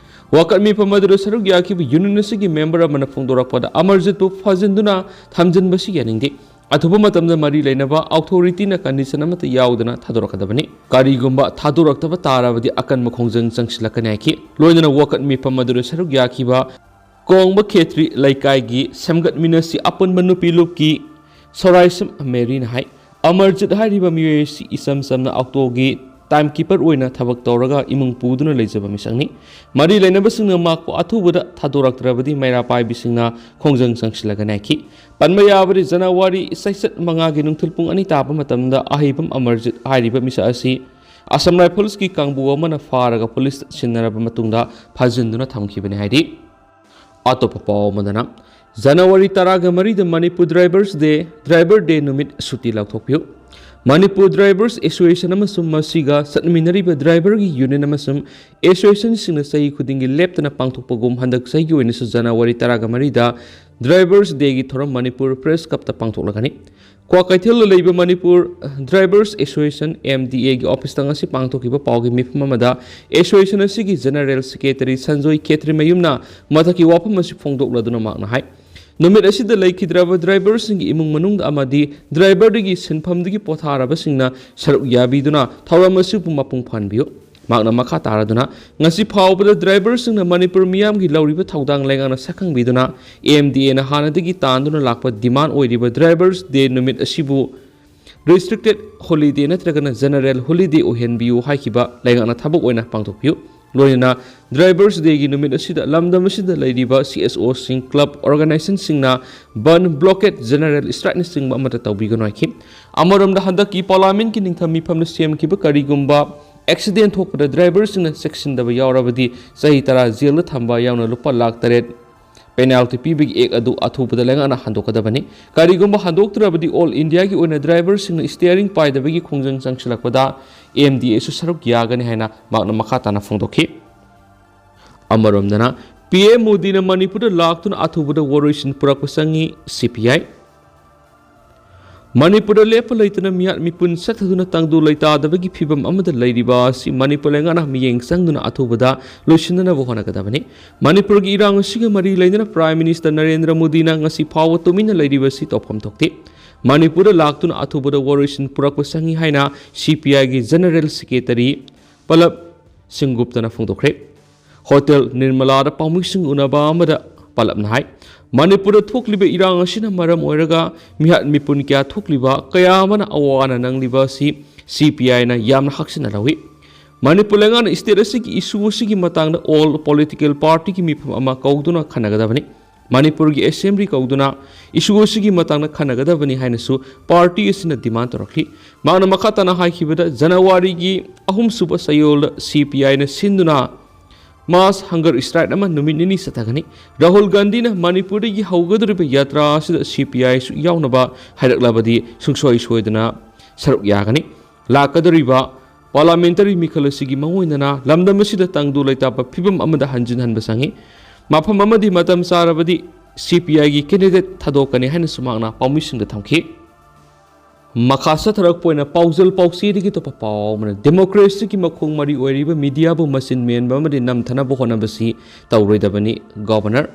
ꯋꯥꯀꯠ ꯃꯤꯐꯝ ꯑꯗꯨꯗ ꯁꯔꯨꯛ ꯌꯥꯈꯤꯕ ꯌꯨꯅꯤꯌꯟ ꯑꯁꯤꯒꯤ ꯃꯦꯝꯕꯔ ꯑꯃꯅ ꯐꯣꯡꯗꯣꯔꯛꯄꯗ, ꯑꯃꯔꯖꯤꯠꯄꯨ ꯐꯥꯖꯤꯟꯗꯨꯅ ꯊꯝꯖꯤꯟꯕꯁꯤ ꯌꯥꯅꯤꯡꯗꯦ꯫ ꯑꯊꯨꯕ ꯃꯇꯝꯗ ꯃꯔꯤ ꯂꯩꯅꯕ ꯑꯣꯊꯣꯔꯤꯇꯤꯅ ꯀꯟꯗꯤꯁꯟ ꯑꯃꯠꯇ ꯌꯥꯎꯗꯅ ꯊꯥꯗꯣꯔꯛꯀꯗꯕꯅꯤ꯫ ꯀꯔꯤꯒꯨꯝꯕ ꯊꯥꯗꯣꯔꯛꯇꯕ ꯇꯥꯔꯕꯗꯤ ꯑꯀꯟꯕ ꯈꯣꯡꯖꯪ ꯆꯪꯁꯤꯜꯂꯛꯀꯅꯤ ꯍꯥꯏꯈꯤ꯫ ꯂꯣꯏꯅꯅ ꯋꯥꯀꯠ ꯃꯤꯐꯝ ꯑꯗꯨꯗ ꯁꯔꯨꯛ ꯌꯥꯈꯤꯕ ꯀꯣꯡꯕ ꯈꯦꯇ꯭ꯔꯤ ꯂꯩꯀꯥꯏꯒꯤ ꯁꯦꯝꯒꯠꯃꯤꯟꯅꯁꯤ ꯑꯄꯨꯟꯕ ꯅꯨꯄꯤ ꯂꯨꯞꯀꯤ ꯁꯣꯔꯥꯏꯁꯝ ꯃꯦꯔꯤꯅ ꯍꯥꯏ, ꯑꯃꯔꯖꯤꯠ ꯍꯥꯏꯔꯤꯕ ꯃꯤꯑꯣꯏ ꯑꯁꯤ ꯏꯆꯝ ꯆꯝꯅ ꯑꯣꯛꯇꯣꯒꯤ ꯇꯥꯏꯝ ꯀꯤꯄꯔ ꯑꯣꯏꯅ ꯊꯕꯛ ꯇꯧꯔꯒ ꯏꯃꯨꯡ ꯄꯨꯗꯨꯅ ꯂꯩꯖꯕ ꯃꯤꯁꯛꯅꯤ꯫ ꯃꯔꯤ ꯂꯩꯅꯕꯁꯤꯡꯅ ꯃꯍꯥꯛꯄꯨ ꯑꯊꯨꯕꯗ ꯊꯥꯗꯣꯔꯛꯇ꯭ꯔꯕꯗꯤ ꯃꯩꯔꯥ ꯄꯥꯏꯕꯤꯁꯤꯡꯅ ꯈꯣꯡꯖꯪ ꯆꯪꯁꯤꯜꯂꯒꯅꯤ ꯍꯥꯏꯈꯤ꯫ ꯄꯟꯕ ꯌꯥꯕꯗꯤ, ꯖꯅꯋꯥꯔꯤ ꯆꯩꯆꯠ ꯃꯉꯥꯒꯤ ꯅꯨꯡꯊꯤꯜ ꯄꯨꯡ ꯑꯅꯤ ꯇꯥꯕ ꯃꯇꯝꯗ ꯑꯍꯩꯕꯝ ꯑꯃꯔꯖꯤꯠ ꯍꯥꯏꯔꯤꯕ ꯃꯤꯁꯛ ꯑꯁꯤ ꯑꯁꯥꯝ ꯔꯥꯏꯐꯜꯁꯀꯤ ꯀꯥꯡꯕꯨ ꯑꯃꯅ ꯐꯥꯔꯒ ꯄꯨꯂꯤꯁꯇ ꯁꯤꯟꯅꯔꯕ ꯃꯇꯨꯡꯗ ꯐꯥꯖꯤꯟꯗꯨꯅ ꯊꯝꯈꯤꯕꯅꯤ ꯍꯥꯏꯔꯤ꯫ ꯑꯇꯣꯞꯄ ꯄꯥꯎ ꯑꯃꯗꯅ, ꯖꯅꯋꯥꯔꯤ ꯇꯔꯥꯒ ꯃꯔꯤꯗ ꯃꯅꯤꯄꯨꯔ ꯗ꯭ꯔꯥꯏꯚꯔꯁ ꯗꯦ, ꯗ꯭ꯔꯥꯏꯚꯔ ꯗꯦ ꯅꯨꯃꯤꯠ ꯁꯨꯇꯤ ꯂꯥꯎꯊꯣꯛꯄꯤꯌꯨ꯫ ꯃꯅꯤꯄꯨꯔ ꯗ꯭ꯔꯥꯏꯚꯔꯁ ꯑꯦꯁꯣꯁꯤꯌꯦꯁꯟ ꯑꯃꯁꯨꯡ ꯃꯁꯤꯒ ꯆꯠꯃꯤꯟꯅꯔꯤꯕ ꯗ꯭ꯔꯥꯏꯚꯔꯒꯤ ꯌꯨꯅꯤꯌꯟ ꯑꯃꯁꯨꯡ ꯑꯦꯁꯣꯁꯤꯌꯦꯁꯟꯁꯤꯡꯅ ꯆꯍꯤ ꯈꯨꯗꯤꯡꯒꯤ ꯂꯦꯞꯇꯅ ꯄꯥꯡꯊꯣꯛꯄꯒꯨꯝ ꯍꯟꯗꯛ ꯆꯍꯤꯒꯤ ꯑꯣꯏꯅꯁꯨ ꯖꯅꯋꯥꯔꯤ ꯇꯔꯥꯒ ꯃꯔꯤꯗ ꯗ꯭ꯔꯥꯏꯚꯔꯁ ꯗꯦꯒꯤ ꯊꯧꯔꯝ ꯃꯅꯤꯄꯨꯔ ꯄ꯭ꯔꯦꯁ ꯀ꯭ꯂꯕꯇ ꯄꯥꯡꯊꯣꯛꯂꯒꯅꯤ꯫ ꯀ꯭ꯋꯥꯀꯩꯊꯦꯜꯗ ꯂꯩꯕ Manipur drivers association, M D ꯑꯦꯒꯤ ꯑꯣꯐꯤꯁꯇ ꯉꯁꯤ ꯄꯥꯡꯊꯣꯛꯈꯤꯕ ꯄꯥꯎꯒꯤ ꯃꯤꯐꯝ ꯑꯃꯗ ꯑꯦꯁꯣꯁꯤꯌꯦꯁꯟ ꯑꯁꯤꯒꯤ ꯖꯦꯅꯔꯦꯜ ꯁꯦꯀ꯭ꯔꯦꯇꯔꯤ ꯁꯟꯖꯣꯏ ꯈꯦꯇ꯭ꯔꯤꯃꯌꯨꯝꯅ ꯃꯊꯛꯀꯤ ꯋꯥꯐꯝ ꯑꯁꯤ ꯐꯣꯡꯗꯣꯛꯂꯗꯨꯅ ꯃꯍꯥꯛꯅ ꯍꯥꯏ, ꯅꯨꯃꯤꯠ ꯑꯁꯤꯗ ꯂꯩꯈꯤꯗ꯭ꯔꯕ ꯗ꯭ꯔꯥꯏꯚꯔꯁꯤꯡꯒꯤ ꯏꯃꯨꯡ ꯃꯅꯨꯡꯗ ꯑꯃꯗꯤ ꯗ꯭ꯔꯥꯏꯚꯔꯗꯒꯤ ꯁꯤꯟꯐꯝꯗꯒꯤ ꯄꯣꯊꯥꯔꯕꯁꯤꯡꯅ ꯁꯔꯨꯛ ꯌꯥꯕꯤꯗꯨꯅ ꯊꯧꯔꯝ ꯑꯁꯤꯕꯨ ꯃꯄꯨꯡ ꯐꯥꯍꯟꯕꯤꯌꯨ꯫ ꯃꯍꯥꯛꯅ ꯃꯈꯥ ꯇꯥꯔꯗꯨꯅ, ꯉꯁꯤ ꯐꯥꯎꯕꯗ ꯗ꯭ꯔꯥꯏꯚꯔꯁꯤꯡꯅ ꯃꯅꯤꯄꯨꯔ ꯃꯤꯌꯥꯝꯒꯤ ꯂꯧꯔꯤꯕ ꯊꯧꯗꯥꯡ ꯂꯩꯉꯥꯛꯅ ꯁꯛꯈꯪꯕꯤꯗꯨꯅ ꯑꯦꯝ ꯗꯤ ꯑꯦꯅ ꯍꯥꯟꯅꯗꯒꯤ ꯇꯥꯟꯗꯨꯅ ꯂꯥꯛꯄ ꯗꯤꯃꯥꯟ ꯑꯣꯏꯔꯤꯕ ꯗ꯭ꯔꯥꯏꯚꯔꯁ ꯗꯦ ꯅꯨꯃꯤꯠ ꯑꯁꯤꯕꯨ ꯔꯤꯁꯇ꯭ꯔꯤꯛꯇꯦꯗ ꯍꯣꯂꯤꯗꯦ ꯅꯠꯇ꯭ꯔꯒꯅ ꯖꯦꯅꯔꯦꯜ ꯍꯣꯂꯤꯗꯦ ꯑꯣꯏꯍꯟꯕꯤꯌꯨ ꯍꯥꯏꯈꯤꯕ ꯂꯩꯉꯥꯛꯅ ꯊꯕꯛ ꯑꯣꯏꯅ ꯄꯥꯡꯊꯣꯛꯄꯤꯌꯨ꯫ ꯂꯣꯏꯅꯅ ꯗ꯭ꯔꯥꯏꯚꯔꯁ ꯗꯦꯒꯤ ꯅꯨꯃꯤꯠ ꯑꯁꯤꯗ ꯂꯝꯗꯝ ꯑꯁꯤꯗ ꯂꯩꯔꯤꯕ ꯁꯤ ꯑꯦꯁ ꯑꯣꯁꯤꯡ, ꯀ꯭ꯂꯕ ꯑꯣꯔꯒꯅꯥꯏꯖꯦꯁꯟꯁꯤꯡꯅ ꯕꯟ, ꯕ꯭ꯂꯣꯀꯦꯗ, ꯖꯦꯅꯔꯦꯜ ꯁ꯭ꯇ꯭ꯔꯥꯏꯛꯅꯆꯤꯡꯕ ꯑꯃꯠꯇ ꯇꯧꯕꯤꯒꯅꯨ ꯍꯥꯏꯈꯤ꯫ ꯑꯃꯔꯣꯝꯗ, ꯍꯟꯗꯛꯀꯤ ꯄꯥꯔꯂꯥꯃꯦꯟꯠꯀꯤ ꯅꯤꯡꯊꯝ ꯃꯤꯐꯝꯅ ꯁꯦꯝꯈꯤꯕ ꯀꯔꯤꯒꯨꯝꯕ ꯑꯦꯛꯁꯤꯗꯦꯟꯠ ꯊꯣꯛꯄꯗ ꯗ꯭ꯔꯥꯏꯚꯔꯁꯤꯡꯅ ꯆꯦꯛꯁꯤꯟꯗꯕ ꯌꯥꯎꯔꯕꯗꯤ ꯆꯍꯤ ꯇꯔꯥ ꯖꯦꯜꯗ ꯊꯝꯕ ꯌꯥꯎꯅ ꯂꯨꯄꯥ ꯂꯥꯈ ꯇꯔꯦꯠ ꯄꯦꯅꯥꯜꯇꯤ ꯄꯤꯕꯒꯤ ꯑꯦꯛ ꯑꯗꯨ ꯑꯊꯨꯕꯗ ꯂꯩꯉꯥꯛꯅ ꯍꯟꯗꯣꯛꯀꯗꯕꯅꯤ꯫ ꯀꯔꯤꯒꯨꯝꯕ ꯍꯟꯗꯣꯛꯇ꯭ꯔꯕꯗꯤ ꯑꯣꯜ ꯏꯟꯗꯤꯌꯥꯒꯤ ꯑꯣꯏꯅ ꯗ꯭ꯔꯥꯏꯚꯔꯁꯤꯡꯅ ꯁ꯭ꯇꯤꯌꯔꯤꯡ ꯄꯥꯏꯗꯕꯒꯤ ꯈꯣꯡꯖꯪ ꯆꯪꯁꯤꯜꯂꯛꯄꯗ ꯑꯦꯝ ꯗꯤ ꯑꯦꯁꯨ ꯁꯔꯨꯛ ꯌꯥꯒꯅꯤ ꯍꯥꯏꯅ ꯃꯍꯥꯛꯅ ꯃꯈꯥ ꯇꯥꯅ ꯐꯣꯡꯗꯣꯛꯈꯤ꯫ ꯑꯃꯔꯣꯝꯗꯅ, ꯄꯤ ꯑꯦꯝ ꯃꯣꯗꯤꯅ ꯃꯅꯤꯄꯨꯔꯗ ꯂꯥꯛꯇꯨꯅ ꯑꯊꯨꯕꯗ ꯋꯥꯔꯣꯏꯁꯤꯟ ꯄꯨꯔꯛꯄ ꯆꯪꯏ, ꯁꯤ ꯄꯤ ꯑꯥꯏ꯫ ꯃꯅꯤꯄꯨꯔꯗ ꯂꯦꯞꯄ ꯂꯩꯇꯅ ꯃꯤꯍꯥꯠ ꯃꯤꯄꯨꯟ ꯆꯠꯊꯗꯨꯅ ꯇꯪꯗꯨ ꯂꯩꯇꯥꯗꯕꯒꯤ ꯐꯤꯕꯝ ꯑꯃꯗ ꯂꯩꯔꯤꯕ ꯑꯁꯤ ꯃꯅꯤꯄꯨꯔ ꯂꯩꯉꯥꯛꯅ ꯃꯤꯠꯌꯦꯡ ꯆꯪꯗꯨꯅ ꯑꯊꯨꯕꯗ ꯂꯣꯏꯁꯤꯟꯅꯅꯕ ꯍꯣꯠꯅꯒꯗꯕꯅꯤ꯫ ꯃꯅꯤꯄꯨꯔꯒꯤ ꯏꯔꯥꯡ ꯑꯁꯤꯒ ꯃꯔꯤ ꯂꯩꯅꯅ ꯄ꯭ꯔꯥꯏꯝ ꯃꯤꯅꯤꯁꯇꯔ ꯅꯔꯦꯟꯗ꯭ꯔ ꯃꯣꯗꯤꯅ ꯉꯁꯤ ꯐꯥꯎꯕ ꯇꯨꯃꯤꯟꯅ ꯂꯩꯔꯤꯕ ꯑꯁꯤ ꯇꯧꯐꯝ ꯊꯣꯛꯇꯦ꯫ ꯃꯅꯤꯄꯨꯔꯗ ꯂꯥꯛꯇꯨꯅ ꯑꯊꯨꯕꯗ ꯋꯥꯔꯣꯏꯁꯤꯟ ꯄꯨꯔꯛꯄ ꯆꯪꯏ ꯍꯥꯏꯅ ꯁꯤ ꯄꯤ ꯑꯥꯏꯒꯤ ꯖꯦꯅꯔꯦꯜ ꯁꯦꯀ꯭ꯔꯦꯇꯔꯤ ꯄꯂꯕ ꯁꯤꯡꯒꯨꯞꯇꯅ ꯐꯣꯡꯗꯣꯛꯈ꯭ꯔꯦ꯫ ꯍꯣꯇꯦꯜ ꯅꯤꯔꯃꯂꯥꯗ ꯄꯥꯎꯃꯤꯁꯤꯡ ꯎꯅꯕ ꯑꯃꯗ ꯄꯂꯕꯅ ꯍꯥꯏ, ꯃꯅꯤꯄꯨꯔꯗ ꯊꯣꯛꯂꯤꯕ ꯏꯔꯥꯡ ꯑꯁꯤꯅ ꯃꯔꯝ ꯑꯣꯏꯔꯒ ꯃꯤꯍꯥꯠ ꯃꯤꯄꯨꯟ ꯀꯌꯥ ꯊꯣꯛꯂꯤꯕ, ꯀꯌꯥ ꯑꯃꯅ ꯑꯋꯥ ꯑꯅꯥ ꯅꯪꯂꯤꯕ ꯑꯁꯤ ꯁꯤ ꯄꯤ ꯑꯥꯏꯅ ꯌꯥꯝꯅ ꯍꯛꯆꯤꯟꯅ ꯂꯧꯏ꯫ ꯃꯅꯤꯄꯨꯔ ꯂꯩꯉꯥꯛꯅ ꯁ꯭ꯇꯦꯠ ꯑꯁꯤꯒꯤ ꯏꯁꯨ ꯑꯁꯤꯒꯤ ꯃꯇꯥꯡꯗ ꯑꯣꯜ ꯄꯣꯂꯤꯇꯤꯀꯦꯜ ꯄꯥꯔꯇꯤꯒꯤ ꯃꯤꯐꯝ ꯑꯃ ꯀꯧꯗꯨꯅ ꯈꯟꯅꯒꯗꯕꯅꯤ꯫ ꯃꯅꯤꯄꯨꯔꯒꯤ ꯑꯦꯁꯦꯝꯕ꯭ꯂꯤ ꯀꯧꯗꯨꯅ ꯏꯁꯨ ꯑꯁꯤꯒꯤ ꯃꯇꯥꯡꯗ ꯈꯟꯅꯒꯗꯕꯅꯤ ꯍꯥꯏꯅꯁꯨ ꯄꯥꯔꯇꯤ ꯑꯁꯤꯅ ꯗꯤꯃꯥꯟ ꯇꯧꯔꯛꯈꯤ꯫ ꯃꯍꯥꯛꯅ ꯃꯈꯥ ꯇꯥꯅ ꯍꯥꯏꯈꯤꯕꯗ, ꯖꯅꯋꯥꯔꯤꯒꯤ ꯑꯍꯨꯝꯁꯨꯕ ꯆꯌꯣꯜꯗ ꯁꯤ ꯄꯤ ꯑꯥꯏꯅ ꯁꯤꯟꯗꯨꯅ ꯃꯥꯁ ꯍꯪꯒꯔ ꯁ꯭ꯇ꯭ꯔꯥꯏꯛ ꯑꯃ ꯅꯨꯃꯤꯠ ꯅꯤꯅꯤ ꯆꯠꯊꯒꯅꯤ꯫ ꯔꯥꯍꯨꯜ ꯒꯥꯟꯙꯤꯅ ꯃꯅꯤꯄꯨꯔꯗꯒꯤ ꯍꯧꯒꯗꯧꯔꯤꯕ ꯌꯥꯇ꯭ꯔꯥ ꯑꯁꯤꯗ ꯁꯤ ꯄꯤ ꯑꯥꯏꯁꯨ ꯌꯥꯎꯅꯕ ꯍꯥꯏꯔꯛꯂꯕꯗꯤ ꯁꯨꯡꯁꯣꯏ ꯁꯣꯏꯗꯅ ꯁꯔꯨꯛ ꯌꯥꯒꯅꯤ꯫ ꯂꯥꯛꯀꯗꯧꯔꯤꯕ ꯄꯥꯔꯂꯥꯃꯦꯟꯇꯔꯤ ꯃꯤꯈꯜ ꯑꯁꯤꯒꯤ ꯃꯑꯣꯡ ꯑꯣꯏꯅꯅ ꯂꯝꯗꯝ ꯑꯁꯤꯗ ꯇꯪꯗꯨ ꯂꯩꯇꯥꯕ ꯐꯤꯕꯝ ꯑꯃꯗ ꯍꯟꯖꯤꯟꯍꯟꯕ ꯆꯪꯏ꯫ ꯃꯐꯝ ꯑꯃꯗꯤ ꯃꯇꯝ ꯆꯥꯔꯕꯗꯤ ꯁꯤ ꯄꯤ ꯑꯥꯏꯒꯤ ꯀꯦꯟꯗꯤꯗꯦꯠ ꯊꯥꯗꯣꯛꯀꯅꯤ ꯍꯥꯏꯅꯁꯨ ꯃꯍꯥꯛꯅ ꯄꯥꯎꯃꯤꯁꯤꯡꯗ ꯊꯝꯈꯤ꯫ ꯃꯈꯥ ꯆꯠꯊꯔꯛꯄ ꯑꯣꯏꯅ ꯄꯥꯎꯖꯦꯜ ꯄꯥꯎꯆꯦꯗꯒꯤ ꯑꯇꯣꯞꯄ ꯄꯥꯎ ꯑꯃꯅ, ꯗꯦꯃꯣꯀ꯭ꯔꯦꯁꯤꯒꯤ ꯃꯈꯣꯡ ꯃꯔꯤ ꯑꯣꯏꯔꯤꯕ ꯃꯤꯗꯤꯌꯥꯕꯨ ꯃꯆꯤꯟ ꯃꯦꯟꯕ ꯑꯃꯗꯤ ꯅꯝꯊꯅꯕ ꯍꯣꯠꯅꯕꯁꯤ ꯇꯧꯔꯣꯏꯗꯕꯅꯤ꯫ ꯒꯣꯚꯔꯅꯔ,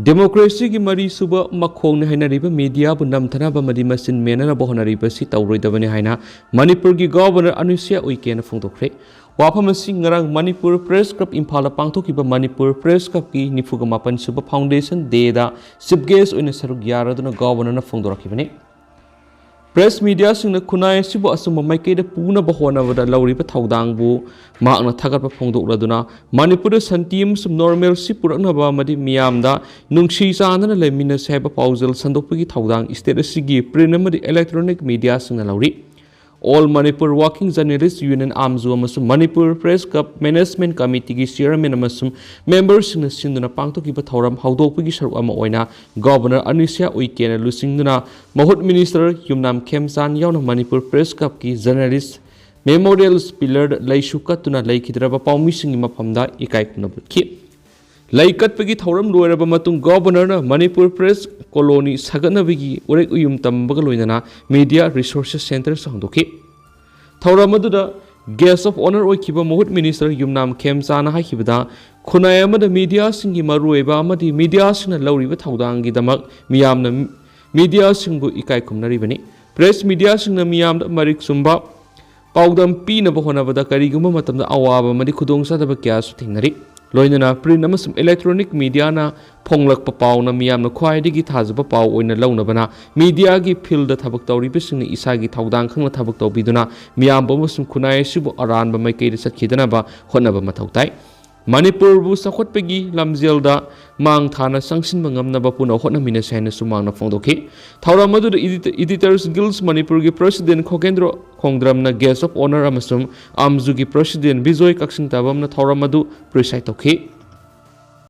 ꯗꯦꯃꯣꯀ꯭ꯔꯦꯁꯤꯒꯤ ꯃꯔꯤꯁꯨꯕ ꯃꯈꯣꯡꯅꯤ ꯍꯥꯏꯅꯔꯤꯕ ꯃꯤꯗꯤꯌꯥꯕꯨ ꯅꯝꯊꯅꯕ ꯑꯃꯗꯤ ꯃꯆꯤꯟ ꯃꯦꯟꯅꯅꯕ ꯍꯣꯠꯅꯔꯤꯕꯁꯤ ꯇꯧꯔꯣꯏꯗꯕꯅꯤ ꯍꯥꯏꯅ ꯃꯅꯤꯄꯨꯔꯒꯤ ꯒꯣꯚꯔꯅꯔ ꯑꯅꯨꯁ꯭ꯌꯥ ꯎꯏꯀꯦꯅ ꯐꯣꯡꯗꯣꯛꯈ꯭ꯔꯦ꯫ ꯋꯥꯐꯝ ꯑꯁꯤ ꯉꯔꯥꯡ ꯃꯅꯤꯄꯨꯔ ꯄ꯭ꯔꯦꯁ ꯀ꯭ꯂꯕ ꯏꯝꯐꯥꯜꯗ ꯄꯥꯡꯊꯣꯛꯈꯤꯕ ꯃꯅꯤꯄꯨꯔ ꯄ꯭ꯔꯦꯁ ꯀ꯭ꯂꯕꯀꯤ ꯅꯤꯐꯨꯒ ꯃꯥꯄꯟ ꯁꯨꯕ ꯐꯥꯎꯟꯗꯦꯁꯟ ꯗꯦꯗ ꯆꯤꯐ ꯒꯦꯁ ꯑꯣꯏꯅ ꯁꯔꯨꯛ ꯌꯥꯔꯗꯨꯅ ꯒꯣꯚꯔꯅꯔꯅ ꯐꯣꯡꯗꯣꯔꯛꯈꯤꯕꯅꯤ꯫ ꯄ꯭ꯔꯦꯁ ꯃꯤꯗꯤꯌꯥꯁꯤꯡꯅ ꯈꯨꯟꯅꯥꯏ ꯑꯁꯤꯕꯨ ꯑꯆꯨꯝꯕ ꯃꯥꯏꯀꯩꯗ ꯄꯨꯅꯕ ꯍꯣꯠꯅꯕꯗ ꯂꯧꯔꯤꯕ ꯊꯧꯗꯥꯡꯕꯨ ꯃꯍꯥꯛꯅ ꯊꯥꯒꯠꯄ ꯐꯣꯡꯗꯣꯛꯂꯗꯨꯅ, ꯃꯅꯤꯄꯨꯔꯗ ꯁꯥꯟꯇꯤ ꯑꯃꯁꯨꯡ ꯅꯣꯔꯃꯦꯜꯁꯤ ꯄꯨꯔꯛꯅꯕ ꯑꯃꯗꯤ ꯃꯤꯌꯥꯝꯗ ꯅꯨꯡꯁꯤ ꯆꯥꯟꯅꯅ ꯂꯩꯃꯤꯟꯅꯁꯤ ꯍꯥꯏꯕ ꯄꯥꯎꯖꯦꯜ ꯁꯟꯗꯣꯛꯄꯒꯤ ꯊꯧꯗꯥꯡ ꯁ꯭ꯇꯦꯠ ꯑꯁꯤꯒꯤ ꯄ꯭ꯔꯤꯟ ꯑꯃꯗꯤ ꯏꯂꯦꯛꯇ꯭ꯔꯣꯅꯤꯛ ꯃꯤꯗꯤꯌꯥꯁꯤꯡꯅ ꯂꯧꯔꯤ꯫ All Manipur working journalists union, ꯑꯥꯝꯖꯨ, ꯑꯃꯁꯨꯡ ꯃꯅꯤꯄꯨꯔ ꯄ꯭ꯔꯦꯁ ꯀ꯭ꯂꯕ ꯃꯦꯅꯦꯖꯃꯦꯟꯠ ꯀꯃꯤꯇꯤꯒꯤ ꯆꯤꯌꯔꯃꯦꯟ ꯑꯃꯁꯨꯡ ꯃꯦꯝꯕꯔꯁꯤꯡꯅ ꯁꯤꯟꯗꯨꯅ ꯄꯥꯡꯊꯣꯛꯈꯤꯕ ꯊꯧꯔꯝ ꯍꯧꯗꯣꯛꯄꯒꯤ ꯁꯔꯨꯛ ꯑꯃ ꯑꯣꯏꯅ ꯒꯣꯚꯔꯅꯔ ꯑꯅꯨꯁ꯭ꯌꯥ ꯎꯏꯀꯦꯅ ꯂꯨꯆꯤꯡꯗꯨꯅ ꯃꯍꯨꯠ ꯃꯤꯅꯤꯁꯇꯔ ꯌꯨꯝꯅꯥꯝ ꯈꯦꯝꯆꯥꯟ ꯌꯥꯎꯅ ꯃꯅꯤꯄꯨꯔ ꯄ꯭ꯔꯦꯁ ꯀ꯭ꯂꯕꯀꯤ ꯖꯔꯅꯦꯂꯤꯁ ꯃꯦꯃꯣꯔꯤꯌꯦꯜ ꯄꯤꯂꯔꯗ ꯂꯩꯁꯨ ꯀꯠꯇꯨꯅ ꯂꯩꯈꯤꯗ꯭ꯔꯕ ꯄꯥꯎꯃꯤꯁꯤꯡꯒꯤ ꯃꯐꯝꯗ ꯏꯀꯥꯏ ꯈꯨꯝꯅꯕ ꯎꯠꯈꯤ꯫ ꯂꯩ ꯀꯠꯄꯒꯤ ꯊꯧꯔꯝ ꯂꯣꯏꯔꯕ ꯃꯇꯨꯡ ꯒꯣꯚꯔꯅꯔꯅ ꯃꯅꯤꯄꯨꯔ ꯄ꯭ꯔꯦꯁ ꯀꯣꯂꯣꯅꯤ ꯁꯥꯒꯠꯅꯕꯒꯤ ꯎꯔꯦꯛ ꯎꯌꯨꯝ ꯇꯝꯕꯒ ꯂꯣꯏꯅꯅ ꯃꯤꯗꯤꯌꯥ ꯔꯤꯁꯣꯔꯁꯦꯁ ꯁꯦꯟꯇꯔꯁꯨ ꯍꯥꯡꯗꯣꯛꯈꯤ꯫ ꯊꯧꯔꯝ ꯑꯗꯨꯗ ꯒꯦꯁ ꯑꯣꯐ ꯑꯣꯅꯔ ꯑꯣꯏꯈꯤꯕ ꯃꯍꯨꯠ ꯃꯤꯅꯤꯁꯇꯔ ꯌꯨꯝꯅꯥꯝ ꯈꯦꯝꯆꯥꯅ ꯍꯥꯏꯈꯤꯕꯗ, ꯈꯨꯟꯅꯥꯏ ꯑꯃꯗ ꯃꯤꯗꯤꯌꯥꯁꯤꯡꯒꯤ ꯃꯔꯨꯑꯣꯏꯕ ꯑꯃꯗꯤ ꯃꯤꯗꯤꯌꯥꯁꯤꯡꯅ ꯂꯧꯔꯤꯕ ꯊꯧꯗꯥꯡꯒꯤꯗꯃꯛ ꯃꯤꯌꯥꯝꯅ ꯃꯤꯗꯤꯌꯥꯁꯤꯡꯕꯨ ꯏꯀꯥꯏ ꯈꯨꯝꯅꯔꯤꯕꯅꯤ꯫ ꯄ꯭ꯔꯦꯁ ꯃꯤꯗꯤꯌꯥꯁꯤꯡꯅ ꯃꯤꯌꯥꯝꯗ ꯃꯔꯤꯛ ꯆꯨꯝꯕ ꯄꯥꯎꯗꯝ ꯄꯤꯅꯕ ꯍꯣꯠꯅꯕꯗ ꯀꯔꯤꯒꯨꯝꯕ ꯃꯇꯝꯗ ꯑꯋꯥꯕ ꯑꯃꯗꯤ ꯈꯨꯗꯣꯡꯆꯥꯗꯕ ꯀꯌꯥꯁꯨ ꯊꯦꯡꯅꯔꯤ꯫ ꯂꯣꯏꯅꯅ ꯄ꯭ꯔꯤꯟ ꯑꯃꯁꯨꯡ ꯏꯂꯦꯛꯇ꯭ꯔꯣꯅꯤꯛ ꯃꯤꯗꯤꯌꯥꯅ ꯐꯣꯡꯂꯛꯄ ꯄꯥꯎꯅ ꯃꯤꯌꯥꯝꯅ ꯈ꯭ꯋꯥꯏꯗꯒꯤ ꯊꯥꯖꯕ ꯄꯥꯎ ꯑꯣꯏꯅ ꯂꯧꯅꯕꯅ ꯃꯤꯗꯤꯌꯥꯒꯤ ꯐꯤꯜꯗ ꯊꯕꯛ ꯇꯧꯔꯤꯕꯁꯤꯡꯅ ꯏꯁꯥꯒꯤ ꯊꯧꯗꯥꯡ ꯈꯪꯅ ꯊꯕꯛ ꯇꯧꯕꯤꯗꯨꯅ ꯃꯤꯌꯥꯝꯕꯨ ꯑꯃꯁꯨꯡ ꯈꯨꯟꯅꯥꯏ ꯑꯁꯤꯕꯨ ꯑꯔꯥꯟꯕ ꯃꯥꯏꯀꯩꯗ ꯆꯠꯈꯤꯗꯅꯕ ꯍꯣꯠꯅꯕ ꯃꯊꯧ ꯇꯥꯏ꯫ ꯃꯅꯤꯄꯨꯔꯕꯨ ꯆꯥꯎꯈꯠꯄꯒꯤ ꯂꯝꯖꯦꯜꯗ ꯃꯥꯡ ꯊꯥꯅ ꯆꯪꯁꯤꯟꯕ ꯉꯝꯅꯕ ꯄꯨꯟꯅ ꯍꯣꯠꯅꯃꯤꯟꯅꯁꯤ ꯍꯥꯏꯅꯁꯨ ꯃꯍꯥꯛꯅ ꯐꯣꯡꯗꯣꯛꯈꯤ꯫ ꯊꯧꯔꯝ ꯑꯗꯨꯗ Edit-, Editors Guild ꯃꯅꯤꯄꯨꯔꯒꯤ President ꯈꯣꯒꯦꯟꯗ꯭ꯔꯣ ꯈꯣꯡꯗ꯭ꯔꯝꯅ Guest of Honour ꯑꯃꯁꯨꯡ ꯑꯝꯖꯨꯒꯤ President ꯕꯤꯖꯣꯏ ꯀꯛꯆꯤꯡ ꯇꯥꯕꯝꯅ ꯊꯧꯔꯝ ꯑꯗꯨ preside ꯇꯧꯈꯤ꯫